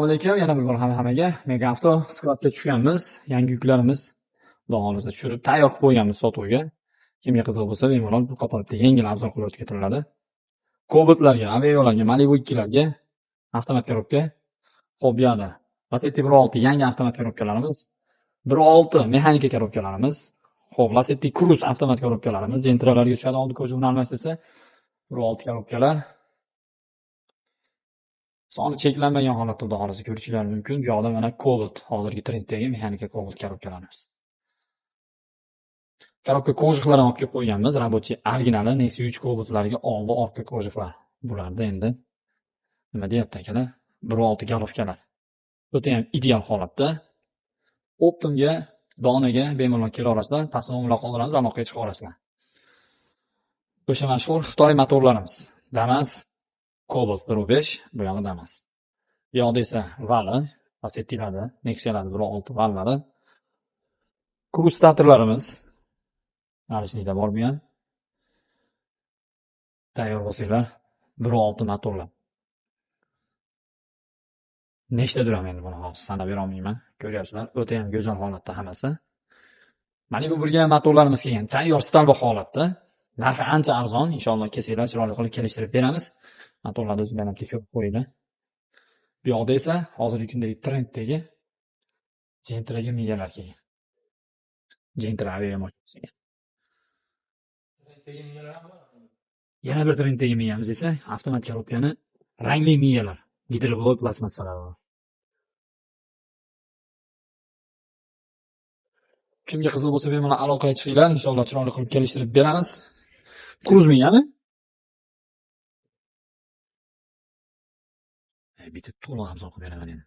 Alaykum, yana bir bor hammaga Mega Avto skladga tushganmiz. Yangi yuklarimiz, Xudo xohlasa, tushirib tayyor qilib qo'yganmiz sotuvga. Kimga qiziq bo'lsa, bemalol bu qoplabda yengil обзор qilib o'tib ketiriladi. Cobaltlarga, Aveolarga, Malibu 2larga avtomat korobka. Xo'p, bu yoqda Lacetti 1.6 yangi avtomat korobkalarimiz, 1.6 mexanika korobkalarimiz. Xo'p, Lacetti Cruze avtomat korobkalarimiz, Gentralarga tushadi, oldi кожух ni almashtirsa, 1.6 korobkalar. Soni cheklanmagan holatda, Xudo xohlasa, ko'rishingiz mumkin. Bu yoqda mana Cobalt, hozirgi trenddagi mexanika Cobalt korobkalarimiz. Korobka кожух lar ham olib kelib qo'yganmiz. Рабочий originali Nexia 3 Cobaltlarga oldi orqa кожух lar. Bularda endi nima deyapti akalar? 1.6 головка lar. O'ta ham ideal holatda. Оптом ga, donaga bemalol kela olasizlar. Pastda nomerlar qoldiramiz, aloqaga chiqa olasizlar. O'sha mashhur Xitoy motorlarimiz. Damas, Cobalt 1.5, bu yog'i Damas. Bu yoqda esa Vali, Lacetti'larda, Nexia'larda 1.6 Vallari. Cruze starterlarimiz. Наличный da bor bu ham. Tayyor bo'lsanglar, 1.6 motorlar. Nechtadir ham endi buni hozir sanab bera olmayman. Ko'ryapsizlar, o'ta ham go'zal holatda hammasi. Malibu birga ham motorlarimiz kelgan. Tayyor столба holatda. Narxi ancha arzon. Inshaalloh kelsanglar, chiroyli qilib kelishtirib beramiz. Motorlarni o'zinglar ham tekshirib qo'yinglar. Bu yoqda esa hozirgi kundagi trenddagi Gentraga miyalar kelgan. Gentra Aveo mashinasiga. Yana bir trenddagi miyamiz esa avtomat korobkani rangli miyalar, gidroblok plastmassalar bor. Kimga qiziq bo'lsa, bemalol aloqaga chiqinglar, inshaalloh chiroyli qilib kelishtirib beramiz. Cruze miyami? Bitta to'liq обзор qilib beraman endi.